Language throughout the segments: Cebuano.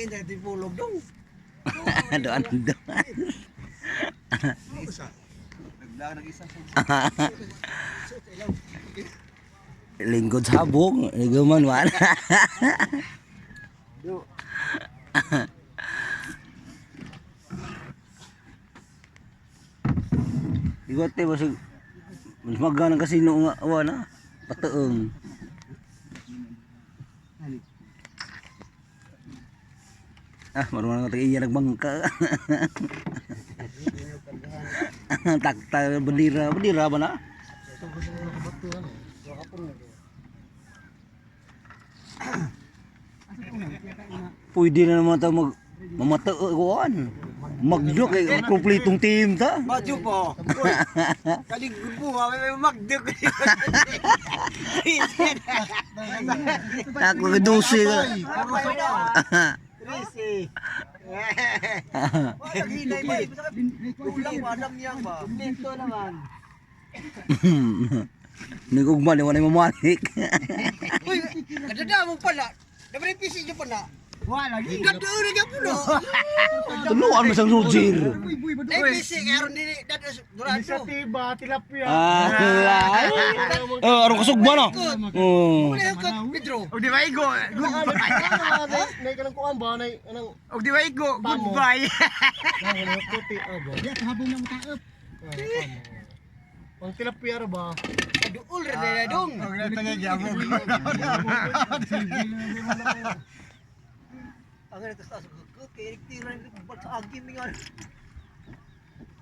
Ina di pulog dong. Doan doan. Lingkod sa habong, lingkod man wala. Igote basig mas magana kasi no nga awa na patuong. Ah, marunong nga iya nagbangka. Takta bendera, bendera ba na? Pwede na naman tayo mag mamatuan. Magdok kay kompletong team ta. Badyo po. Kalig po, may magdog. Ako kay 12 ka. Trisi. Hinay ba? Kulang walang yang ba? Dito naman. Nigugma ni wala mamalik. Uy, kadada mo pala. Dapat PC nyo pala. Wala lagi. Ganda rin ka puno. Tuluan mo sa Roger. Ay PC karon dili dadas durado. Inisiatiba, tilapia. Ah, eh, arong kasugba no. Oh. Wala ka Pedro. Og di ba igo? Goodbye. Nay kanang kuan ba nay anang Og di ba igo? Goodbye. nang puti ah ba. Di habong na mutaop. Ang tilapia ra ba? Duol ra na dong. Og natangay gyapon. Ang ito sa kay tira ni sa agim nga.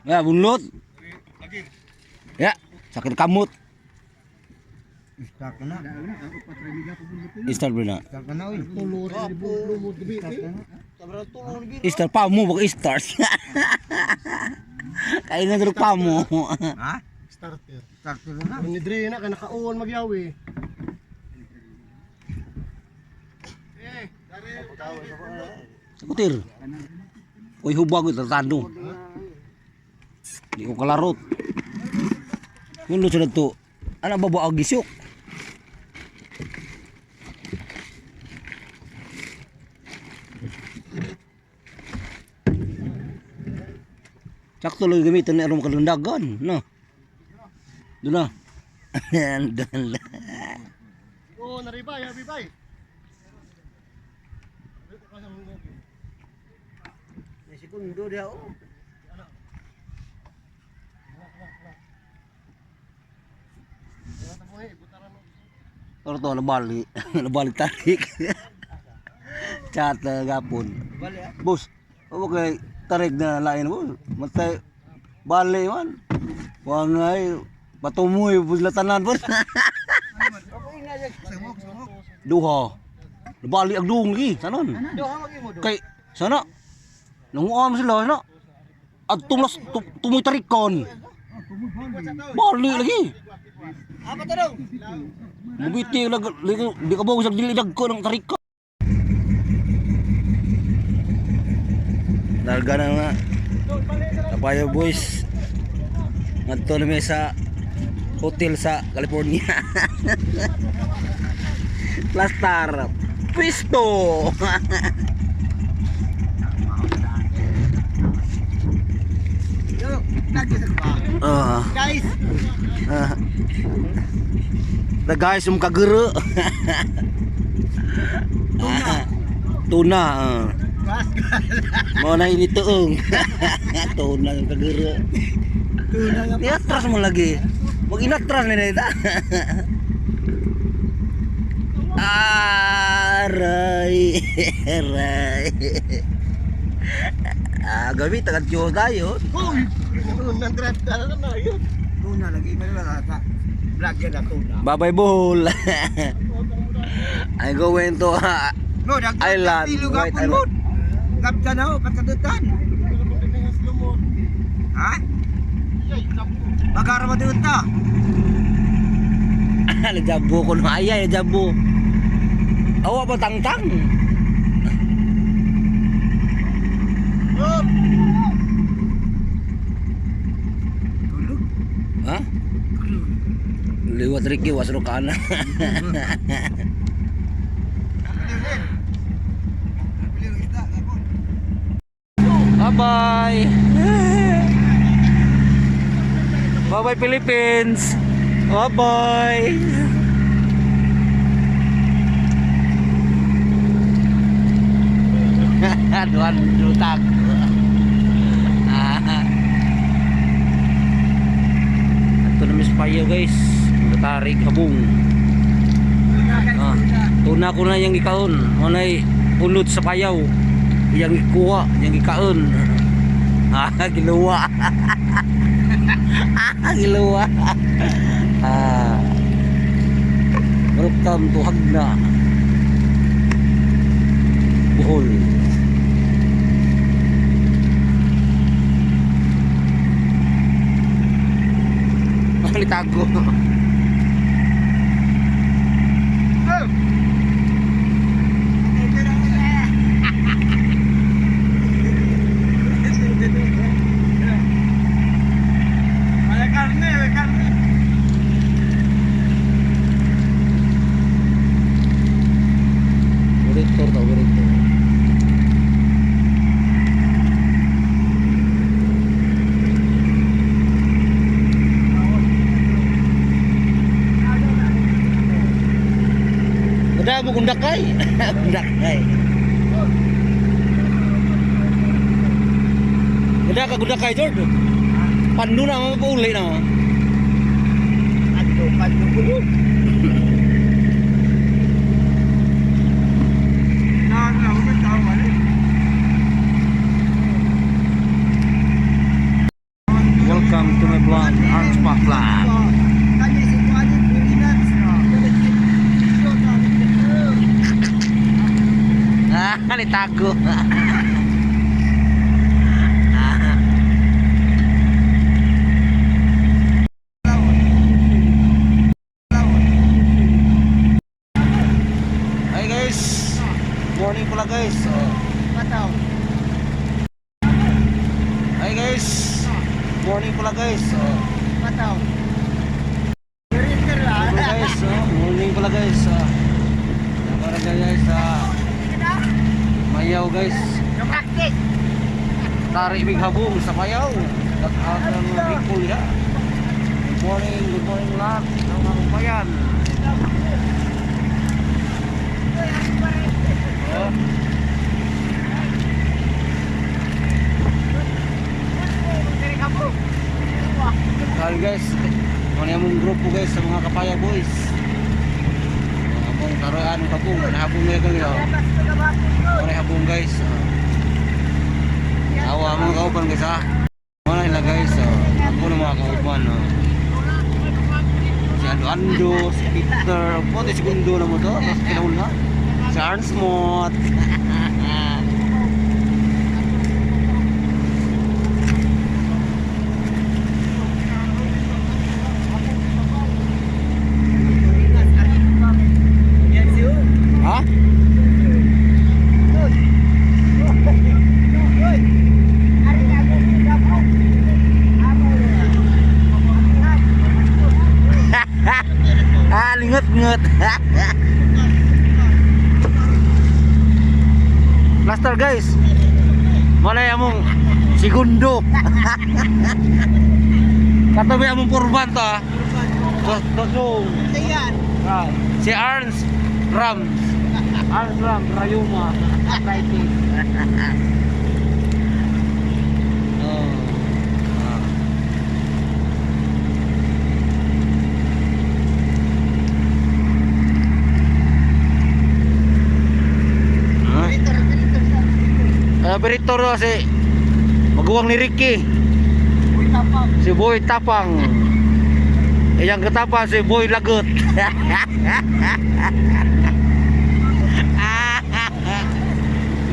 Ya, bunlot. Ya, sakit kamot. Start na. Start ba na? Start na oy. Tulo ra di lumod gabi. Sobrang tulong ni Start pa mo, baka start. Kainan tulog pa mo. Ha? Starter. Start na. Ang ni Dre na kay nakaon magyawi. Kutir. Uy, hubag ito, tando. Di ko kalarot. Yun lo sunod to. Ano ba ba gisyok? Sakto lang gamitin ni aron makalundagan, no? Doon na. Doon na. Oh, naribay, habibay. May segundo dia oh. Pero to, nabali. Nabali tarik. Chat na gapon. Bali ah. Boss, okay, tarik na lain boss. Matay, bali man. Wangay, patumoy, bus tanan boss. Duha. Nabali ang duhong lagi, sanon. Doha magimo do. Kay, sana, nanguam sila, sana. At tumlas, tumoy tarikon. Bali lagi. Apa to dong? Mubiti lag, di ka ba sa dili ko ng tarikon. Larga na nga. Tapayo boys. Ngadto na mi sa hotel sa California. Plastar. Pisto. Yo, nagisa ba? Ah. Guys, Ah. The guys kagero. Tuna. Tuna. Ah. gas gas. Mau na ini tuung. Tuna yung kagero. Tuna nga. Niatras mo lagi. Mag-inatras na nita. Aray. Aray. Ah, gabi tagat Diyos tayo. Uy, nang trata na yun. Tuna lagi man sa vlog na tuna. Bye-bye Bohol. I'm going to No, dag Island, Ilog White gapon mo. Gapta na ho pagkadutan. Ha? Bagara ba doon ta? Nagabo ko no ayay, nagabo. Awa ba tangtang? Tulog. Ha? Liwat Ricky, wasro ka na. Bye-bye. Bye-bye, Philippines. Bye-bye. Duan lutag. Ah. Ato na mis payo, guys. Tarik habong. Ah, tuna ko na yung ikaon. Manay ulod sa payaw. Yang ikuha, yang ikaon. Ah, giluwa. Ah, giluwa. Ah. Welcome to Hagna. Bohol. Litago. May karne, may karne. Monitor daw, monitor. Udah mo kundakay. Kundakay. Udah ka kundakay, George. Pando na mo pauli na. Ando, pando ko. Na, na, huwag tao wala. Welcome to my vlog, Arms Park Vlog. Kanya si Kuan Pilipinas. Ah, nitago. Hi guys. Morning pala, guys. Oh. Pataw. Hi guys. Morning pala, guys. Oh. Pataw. Printer Hello guys. Oh. Morning pala, guys. Oh. Para guys sa Mayaw, guys. Practice. Tari big habong sa Mayaw. Nag-agang Bicol ya. Good morning lahat. Ang mga kabayan. Oh. Dahil guys, ano yung grupo guys sa mga kapaya boys. Habong taroan kabong, nahabong ngayon kami. Oh. Ano habong, guys. Oh. Awa mga kauban, guys, ha. Ano nila, guys. Oh. Ako na mga kauban. Oh. Si Ando Ando, si Peter, po, si Gundo na mo to. Tapos kinauna. Si Arnsmot. Ha? Ah, lingot-ngot. Plaster, guys. Malay among segundo. Katabi among kurban to, ah. Dos. Ah, si Arns Rams. Arns Ram Rayuma. Arthritis. Oh. Ah. Ah. Operator si maguwang ni Ricky. Si Boy Tapang. Yang ketapa si Boy Lagot.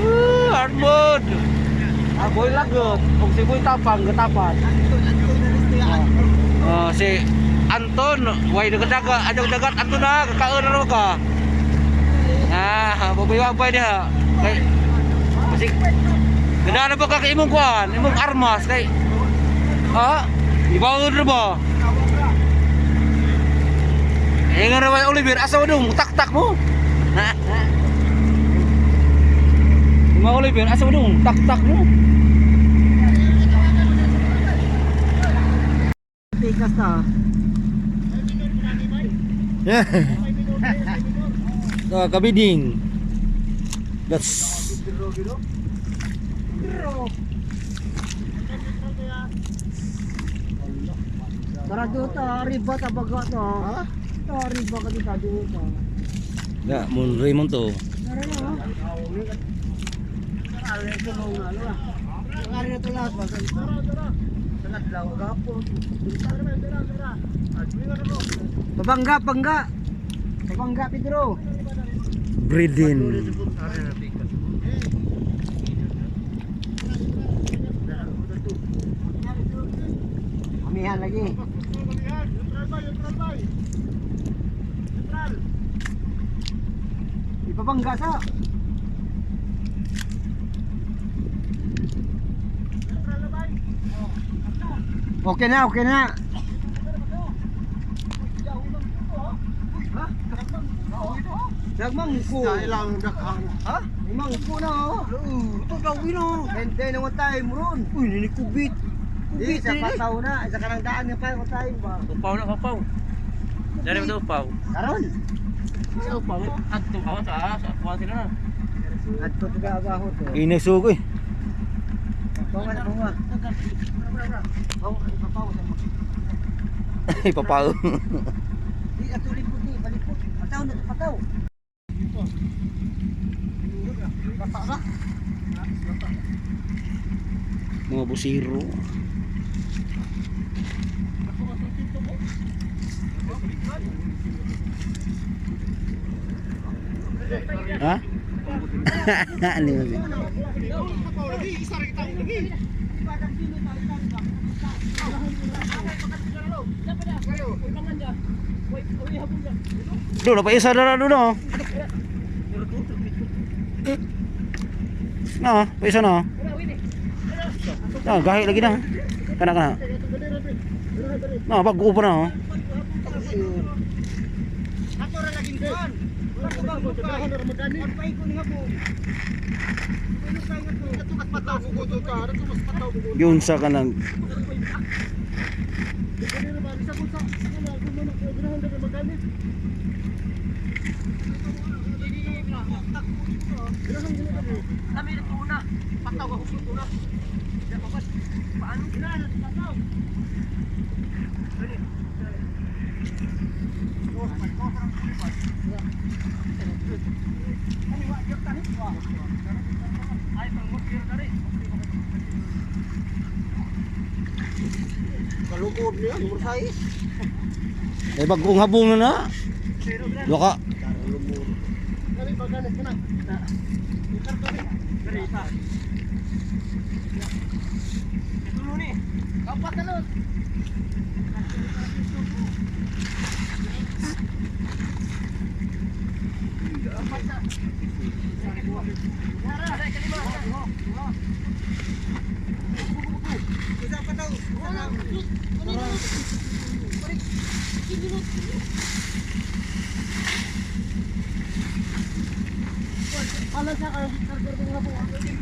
Woo, Armod. Ah, Boy Lagot. Kung si Boy Tapang ketapan. Oh, si Anton, way dagat adog dagat Anton na kakaon na raw ka. Ah, babay-babay diha. Kay kasi ganda na ba ka kay imong kuan, imong armas kay Ha? Ibaon na ba? Eh nga naman Oliver, asa mo dong? Tak-tak mo. Mga Oliver, asa mo dong? Tak-tak mo. Tikas na. Ah, kabiding. That's Tara doon ta, riba ta baga ta. Ha? Ta riba ka dito doon ta. Ya, mon Raymond to. Tara na. Pabangga, bangga. Pabangga, Pedro. Breeding. Amihan lagi. Ipabangga sa. Okay na, okay na. Nagmangko. Ilang dakhan. Ha? Mangko na oh. Ito gawin oh. Hindi na time ron. Uy, nini kubit. Kubit sa pataw na, isa ka daan nga pa time ba. Upaw na upaw. Dari mo upaw. Karon. Sa upaw. Adto awan sa sa kuha sila na. Adto to ka abaho to. Inasug eh. Bawa na bawa. Bawa ipapaw sa mga. Ipapaw. Di ato lipot ni balipot. Pataw na pataw. Mga busiro. Ha? Ano yun? Doon, pa isa na doon oh. Na, pa isa na. Na, gahi lagi na. Kana kana. Na, bago pa na oh. Ato ra laging kuan. Yun sa kanang Kalukod niya, numero 6. Eh, bagong habong na na. Waka.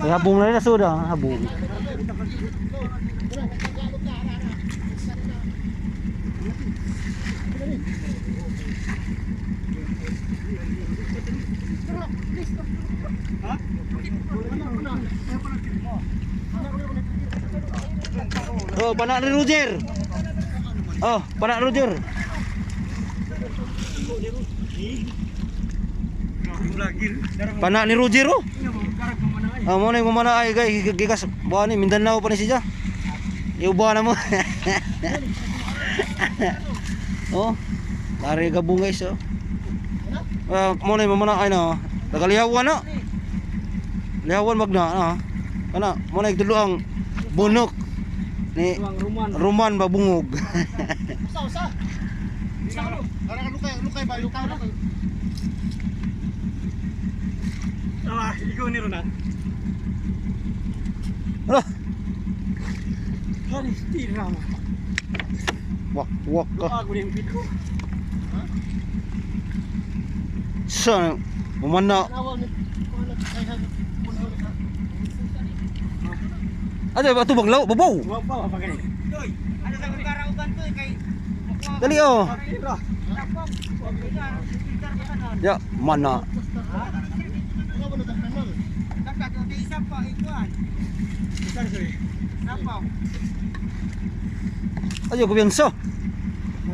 May habong na rin na suda, habong. Oh, panak ni Roger. Oh, panak Roger. Panak ni Roger oh. Ah, mo na yung mamana ay gay gikas buwan ni Mindanao pa ni siya. Iuba na mo. Oh. Lari gabung guys oh. Ah, mo na yung mamana ay na. Tagalihawan na. Lihawan magna na. Kana mo na igtulo ang bunok ni Ruman. Roman Babungog. Usa usa. Ara ka lukay, lukay ba lukay. Ah, ikaw ni Ronan. Ala, Hari tira mo. wak wak ka. Ako ni Pedro. Sa mamana. Ano ba ito baglaw? Babaw. Wa pa pa gani. Ano sa karaugan to kay Dali oh. Ya, mana? Ayo kumpiyansa.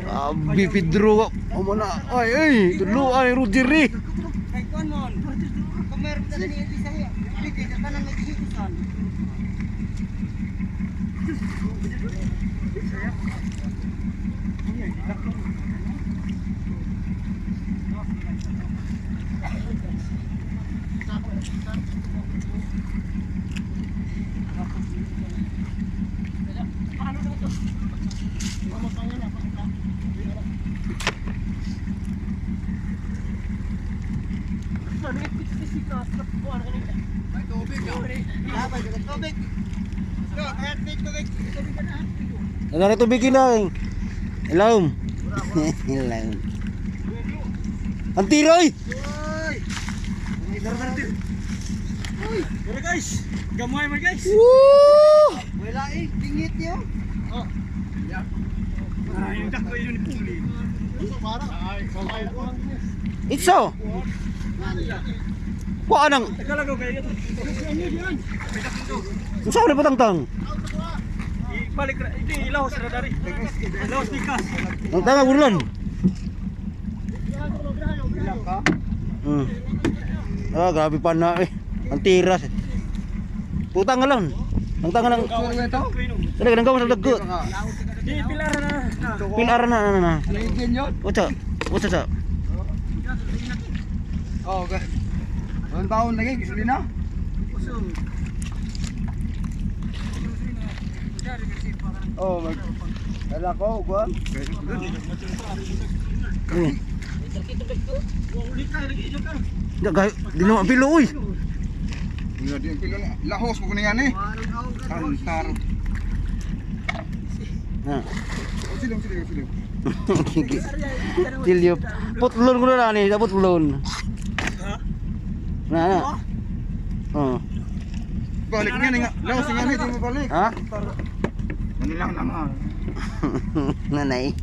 Abi Pedro, amo na. Ay ay, tulo ay Rodiri. Kay kuan mon. Kung meron ka na niya isa hiya. Dili ka tanan may hikusan. Labay ka tubig. Go, kaya tubig. Tubig ka na. Nagana tubig na. Ilawom. Ilawom. Ang tiro ay. Pero guys, gamay man guys. Woo! Wala eh, dingit niyo. Ay, dako yun ni Puli. Itso. Wa nang Tagalago kayo. unsa ni patangtang? Ibalik ra, hindi ilaw sa radari. Ilaw sa tikas. Ang tanga burlan. Ah, grabe pa na eh. Ang tiras. Putang nga lang. Ang tanga lang. Dali nang gawas sa dagko. Di pilar na. Pilar na na na. Ligin yun. Unsa? Unsa sa? Oh, okay. Ang baon lagi gasolina. Oh, mag Wala ko, kuan. Hmm. Ya gay, di na pilo uy. Lahos mo kuning ani. Kantar. Na. Silong silong silong. Tilyo. Putlon ko na ni, putlon. Na na. Oh. Balik nga nga. Lahos nga ni di mo balik. Ha? Manilang na nga. Nanay.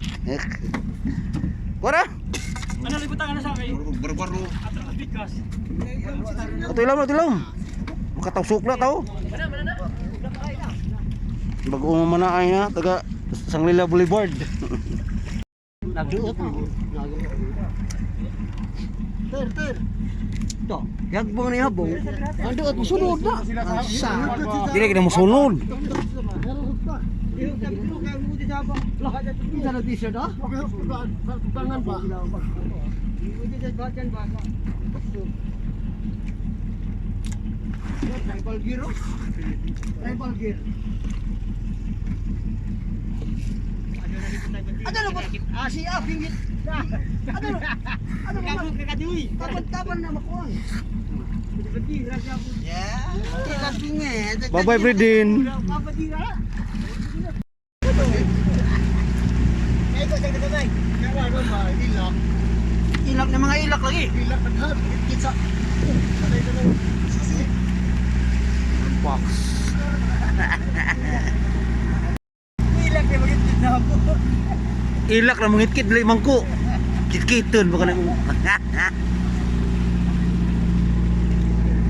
Kora? Ano libutan na sa akin? Barbaro. Atro sa tikas. Ato ilam, ato ilam. Makataw na tao. Bago man na ay na taga Sanglila Boulevard. Nagduot. Ter, ter. To, yagbong ni habong. Ang duot musunod na. Sa. Dili kita mosunod. Tribal gear, oh. Tribal gear. Ano na ba? Ah, siya, pinggit. Ano na? Ano na? Taban-taban na makuha. Yeah. Bye-bye, Bridin. Ilak na mga ilak lagi. Ilak naghan. Kitsa. Sanay ka ng sisi. Box. Ilak na magigit na ako. Ilak na mangitKit dili mangko. Kitkiton baka na mo.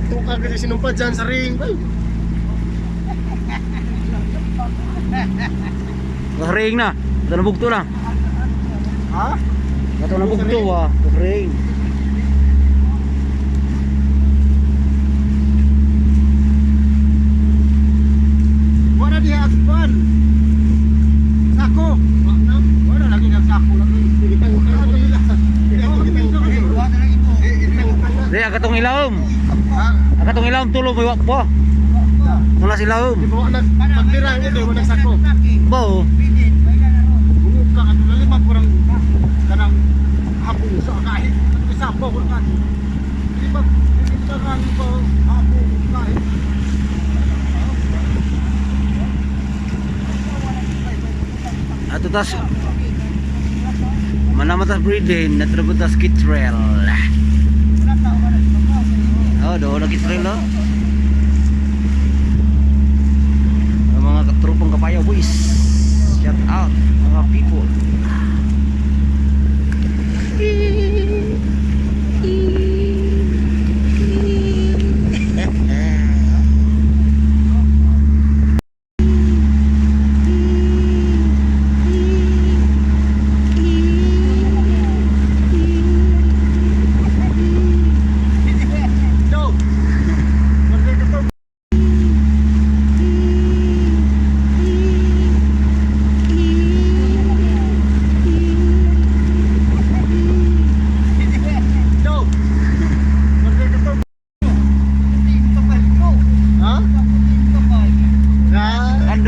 Tukar kasi sinumpa dyan sa ring. Ay. Ring na. Ito na bugto na. Ha? Ito na bugto ah. Ring. Wala diha akpan. Sako. Wala lagi ng sako lagi. Di akatong ilawom. Akatong ilawom tulo may wakpo. Wala si ilawom. Pagtira ito, wala sako. Ba oh. Bungog ka at lima kurang kanang hapong sa kahit isa po kung kan. Di ba di ba kan ko hapong kahit. Ato tas Manamatas Bridin, natrabutas Kitrel. Oh, doon na Kitrel oh. Ang mga katrupang kapayaw boys. Shout out mga people.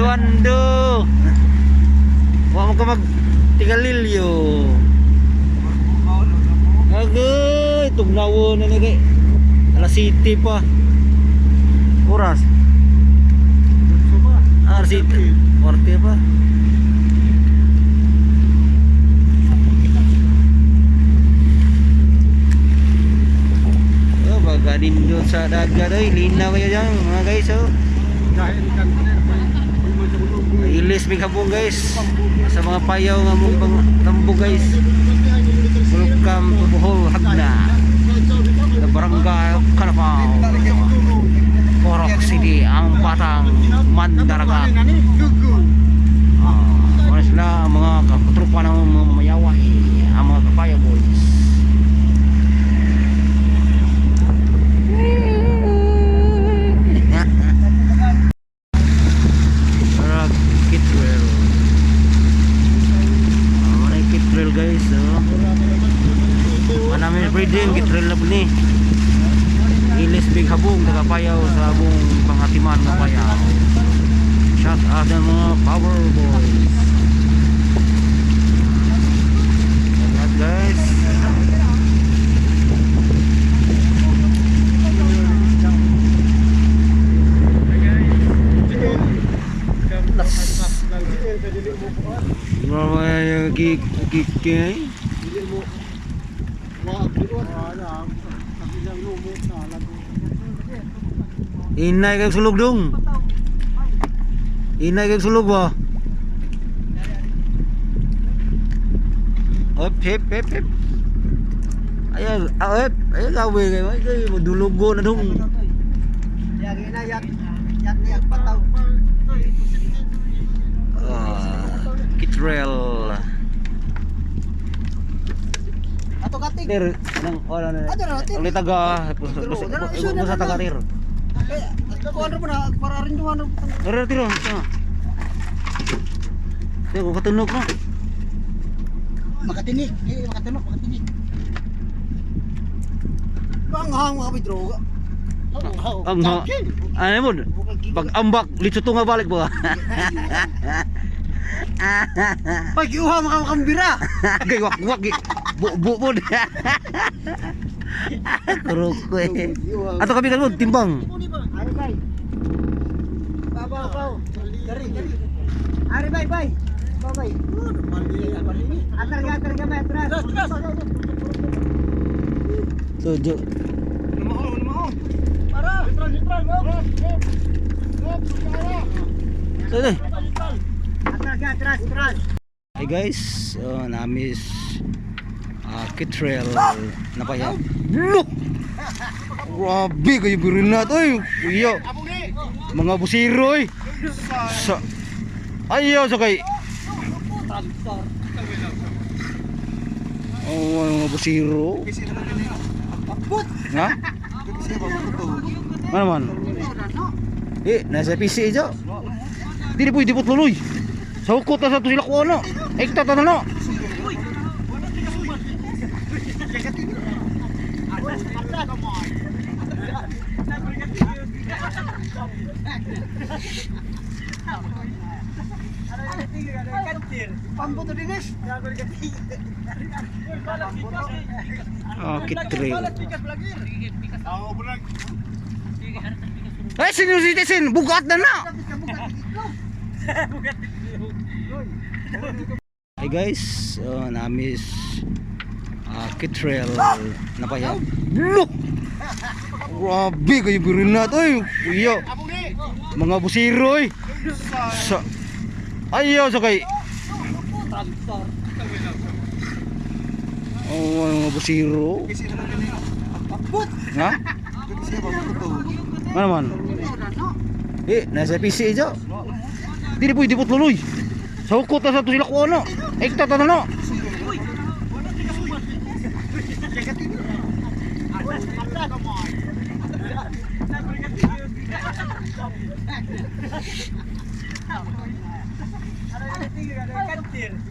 Wando. Wa mo ka mag tigalilyo. Agay, tugnawo na ni kay. Alas City pa. Oras. Ah, City. Forte pa. Oh, baga sa dagat ay linaw kayo dyan mga guys oh. Dahil kan Ilis may habong guys. Sa mga payaw nga mong pang tambo guys. Welcome to Bohol, Hagna. The Barangay Kalapao. Corok City, ang batang Mandaragat. Ah, wala sila ang mga katropa ng mga mamayaway, ang mga kapaya boys. Parang kitrel. Ah, wala yung kitrel guys. Oh. Wala namin breeding, kitrel na po ni. Ilis big habong, nagapayaw sa habong pangatiman nga payaw. Shout out ng mga power boys. Shout out guys. Mga gig gig gig. Inay kag sulog dong. Inay kag sulog ba? Op hip hip hip. Ayaw, ah, hip, ayaw gawi kayo. Ay, kayo, madulugo na dong. Yagi na yak yak na yak pataw. Ah, Kitrel. Ato katig. Tir, nang wala na. Ano na, tir? Ulit taga, busa taga tir. Eh, kuan ra mo na para rin duman. Tir, tir, tir. Tir, ko katunog no. Makatinik, eh, makatinok, makatinik. Banghang mga Pedro. Ang ha. Ano mo? Pag ambak, litso to nga balik ba? Pag iuha mga kambira. Gay wak wak gi. Bu bu po. Kurok ko eh. Ato kami kalmo timbang. Ari bay. Babaw baw. Dari dari. Ari bay bay. Babay. Atar ka atar ka bay atras. Tujo. Para! Tujo. Atras ka atras atras. Hey guys, namis Kitrel na paya. Look! Grabe kayo birinat oy. Iyo. Mga busiro oy. Sa Ayaw sa kay. Oh, mga busiro. Ha? Mana man? Eh, nasa PC jo. Dili pwede put luloy. Sa hukot na sa to sila kuha no. Ekta ta na no. Pambuto dinis. Oh, kitril. Eh, senior citizen, bugat na na. Hey guys, namis Kitrel na paya. Look! Grabe kayo birinat oy. Iyo. Mga busiro oy. Sa Ayaw sa kay. Oh, mga busiro. Ha? Ano man? Eh, nasa PC jo. Dili pwede put luloy. Sa hukot na sa to sila kuha no. Ekta ta na no.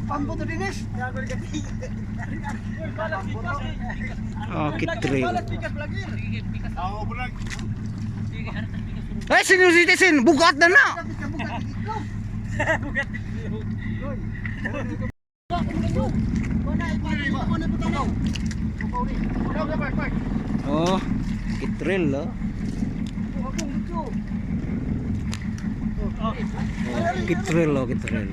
Pambuto dinis. Oh, kitril. Eh, senior citizen, bugat na na. Bugat dito. Oh, kitril oh. Oh, kitril oh, kitril.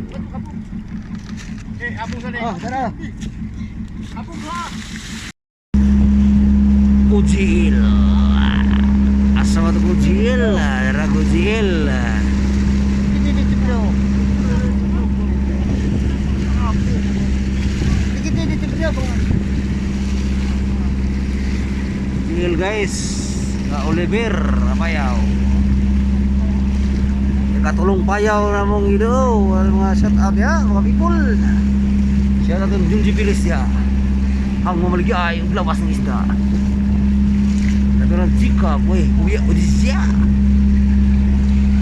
Eh, abong sa Oh, tara. Ujil. Asa man to Ujil? Ra Ujil. Ujil guys. Ka Oliver payaw. Katulong payaw na mong ido. Ang mga shout out ya, mga people. Shout out ang Junji Pilis ya. Ang mamaligi ay ug lawas ng isda. Natural chika, boy. Uya, udisya.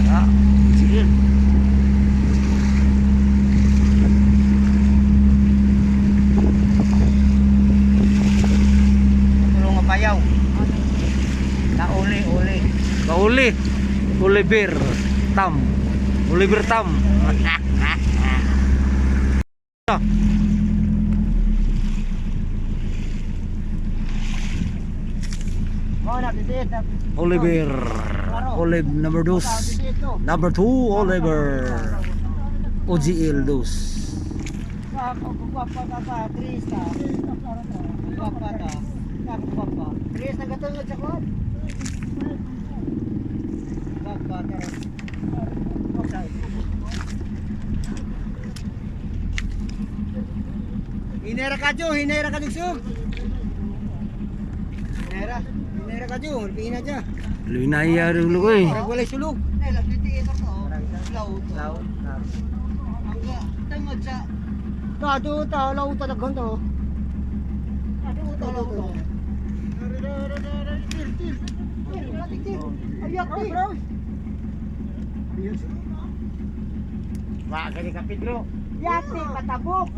Ah, sige. Tulong nga payaw. Kauli, uli. Kauli. Oliver Tam. Oliver Tam. Mo na titiit. Oliver. Olive number dos. Number 2, Oliver. OGL dos. Guwapa ka pa, Trista. Guwapa ta. Guwapa. Tris nagatungod sa kuan. Guwapa ta. Hinera ka jo, hinera ka digsug. Hinera, hinera ka jo, pina dya. Luminaya dulu ko eh. Parang walay sulog. Law. Kado ta law ta daghan to. Kado ta law to. Ayak ti. Wa kani ka Pedro. Yati patabok.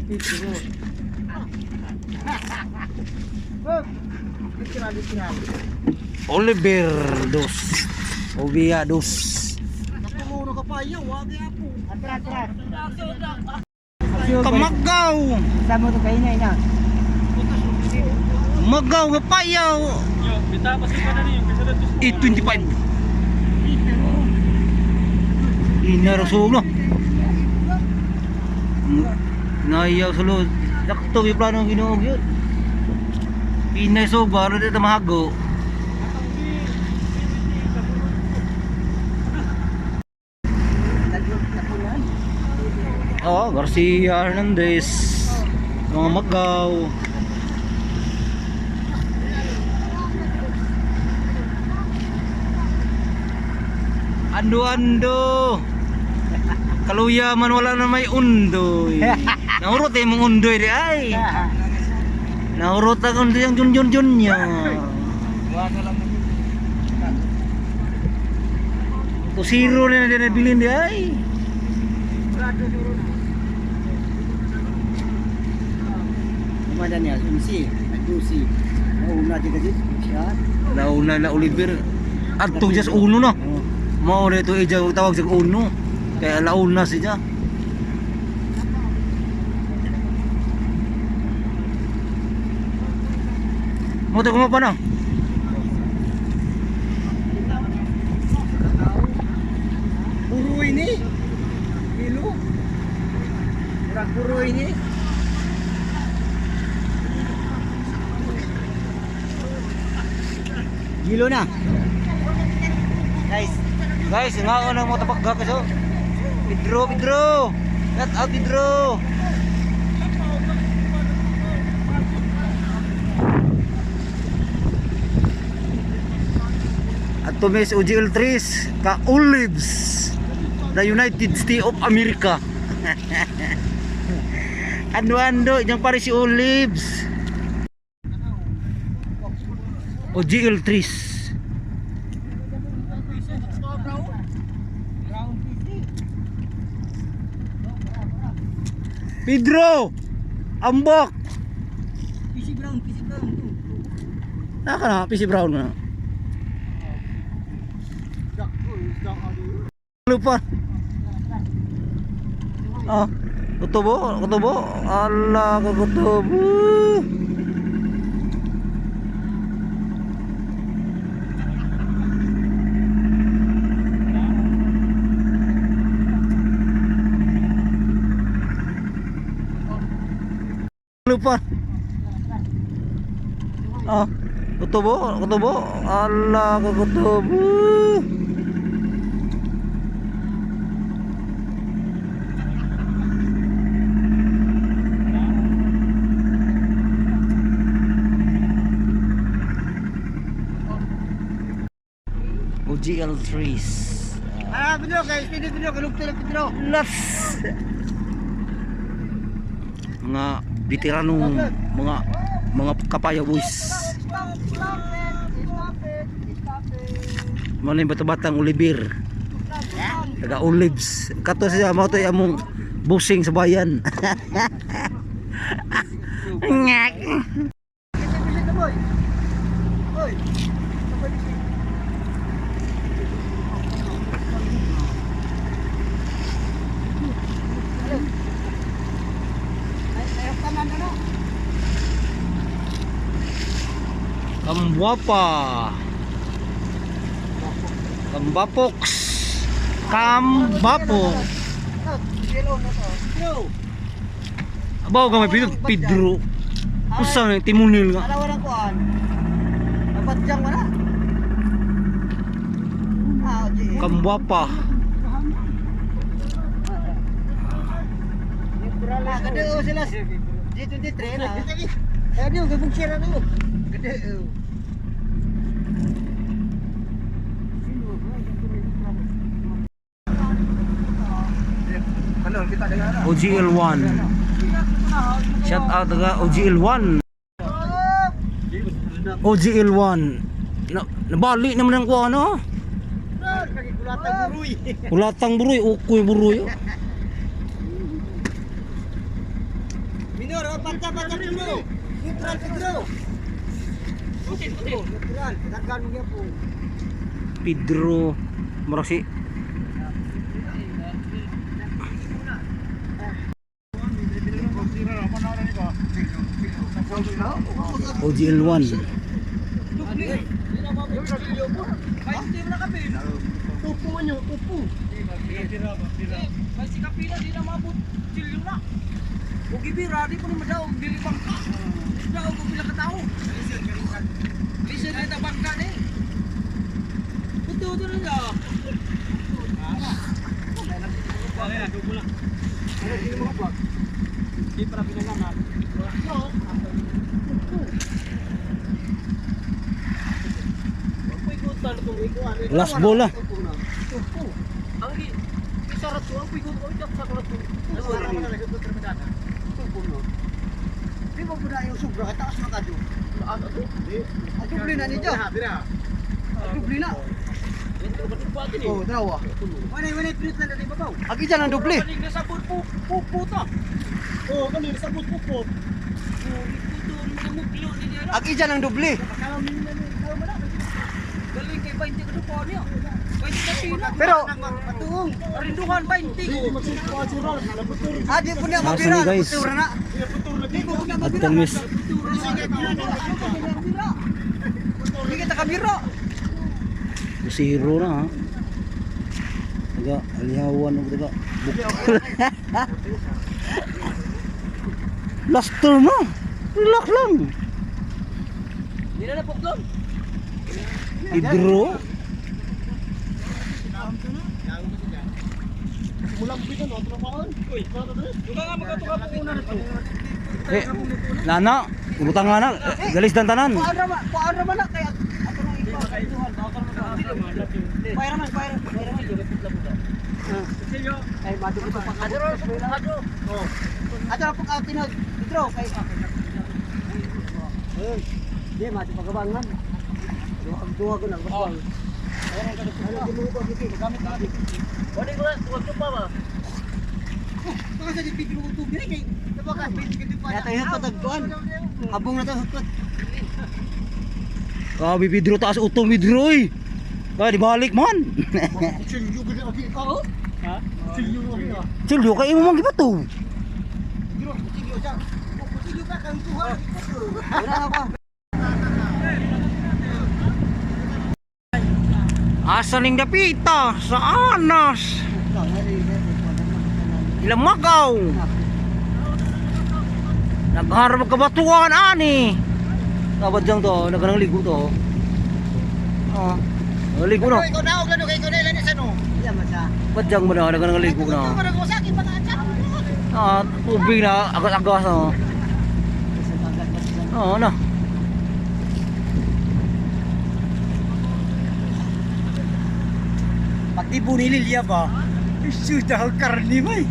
Pedro. Literal, literal. Oliver dos. Obia dos. Napuno ka pa iyo, wa kay apo. Atra, atra. Kamagaw. Sa mo to kayo na ina. Magaw nga payaw. Yo, bita pa sa kanan niyo kasi dito. 825. Inarusog no. Nahiyaw sulod. Sakto yung plano ang ginuog yun. Inay so baro dito mahago. Oo, Garcia Hernandez. Mga magaw. Ando ando. Kaluya man wala na may undoy. Nahurot eh mong undoy di ay. Nahurot ang undoy ang jun jun jun niya. Kusiro na na nabilin di ay. Kumanda niya, unsi, dusi. Nauna di ka dito. Siya. Launa na Oliver. Adto just uno no. Mao na ito ija tawag sa uno. Kaya launa siya. Mo to pa na. Puro ini. Kilo. Murag puro ini. Gilo na. Guys, Guys, nga na mo tapak kaso. Pedro, Pedro. Shout out Pedro. At tumis UGL 3 ka Olives the United States of America. Ando ando yang pare si Olives. OGL 3. Pedro! Ambok! PC Brown, PC Brown. Naka na, PC Brown na. Lupa. Ah, kutubo, kutubo. Ala ka kutubo. Lupa. Ah, kutubo, kutubo. Ala ka kutubo. OGL trees. Ah, Pedro, kay Pedro, Pedro, kalugto na Pedro. Nuts! Mga veteranong mga kapaya boys. Stop, stop it, stop it, stop it. Mano yung bata-batang Oliver. Taga Olives. Kato siya mo to among busing sa bayan. Ngak. Bisa, bisa ka, boy. Boy. Sabay, bisa. Ay, ay, tanan ano? Kamwapa. Kambapox. Kambapo. Oh, yellow na to. Yo. Abaw ka may Pedro. Pedro. Usa na timunil nga. Ala walang kuan. Napadyang wala. Ah, okay. Kamwapa. Ah, gede oh sila. G23 na. Eh, di gabung share na yun. Gede oh. OGL1. Shout out taga OGL1. OGL1. Na, nabali naman ang kuha no. Kulatang buruy. Ulatang buruy, ukoy buruy. Minor, oh, panta panta Pedro. Neutral Pedro. Neutral, daghan mo gyapon. Pedro murag si OGL1. Tupo man yun, tupo. May sikapila di na mabot silyo na. O gibira di po ni madaog dili bangka. Daog og pila ka tawo. Listen na ta bangka ni. Puto to na. Last ball ah. Ang gi isarat ko ang pigot ko sa rato. Di mo po na yung sobra, kataas na kadyo. Ang dubli na ninyo. Ang dubli na. Oh, dalawa. Wala, wala, pilit na natin babaw. Agi dyan ang dubli. Kaning nasa po puta. Oo, kanina sa pupo. Agi dyan ang dubli. Galing kay 20 ka dupo niya. 20 ka sila. Pero, Rinduhan 20. Hindi magsusuka ah, di po niya Nasa mabira. ni, guys. Putura na. At miss. Hindi kita kabiro. Zero na ha. Taga alihawan og taga. Bukol. Last turn na. Relax lang. Hindi na napuklon. Pedro. Duga nga magkatuka po una na to. Eh, nana, butang nga na. Galis dan tanan. Kuan ra kuan ra man na kay ato nang ikaw. Kuan ra man, kuan ra. Kuan ra man. Ay, madto ko pa. Adro, adro. Adro po ka tinod. Pedro kay. Eh, di madto pagabangan. Duha duha ko nang basbang. Wala ko lang, tuwag pa ba? Baka sa di Pedro ko tubig kay. Kaya tayo patagkuan. Habong na tayo hukot. Kabi Pedro taas utong Pedro oy. Ay, di balik man. Kutsilyo gud agi. Oo. Ha? Kutsilyo na ah. Silyo kay imo man gibato. Kutsilyo siya. Kutsilyo ka kang tuha. Wala na ko. Asa ning dapita sa Anas. Ilamagaw. Nagharap kabatuan ani. Dapat dyan to, naganang ligo to. Oh. Ligo na. Ikaw na, og lano kay ikaw na ilan sa no. Iya man sa. Badyang mo na, naganang ligo na. Ah, tubig na, agas-agas na. Oo na. Pag di po nililya ba? Shoot ako karni ba?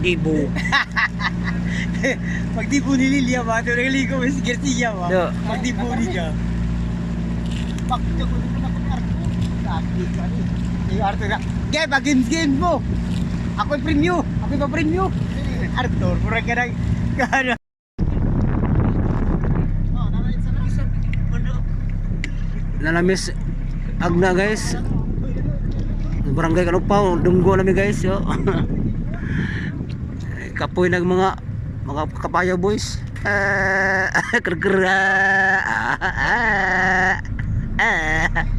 Dibo. Pag di po nililya ba? Ito nagligo mo si Garcia ba? Yeah. Pag di po niya. Bakit ako na ako ni Arthur? Sabi ka ni. Yung Arthur na, Gay, pa games games mo! Ako yung premyo! Ako yung pa-premyo! Arthur, mura ka nang... Kano? Oh, narain sa na. Nalamis agna guys. Barangay Kalupaw, dunggo nami guys yo. Kapoy nag mga kapaya boys. Ah, ker ah, ah, ah, ah.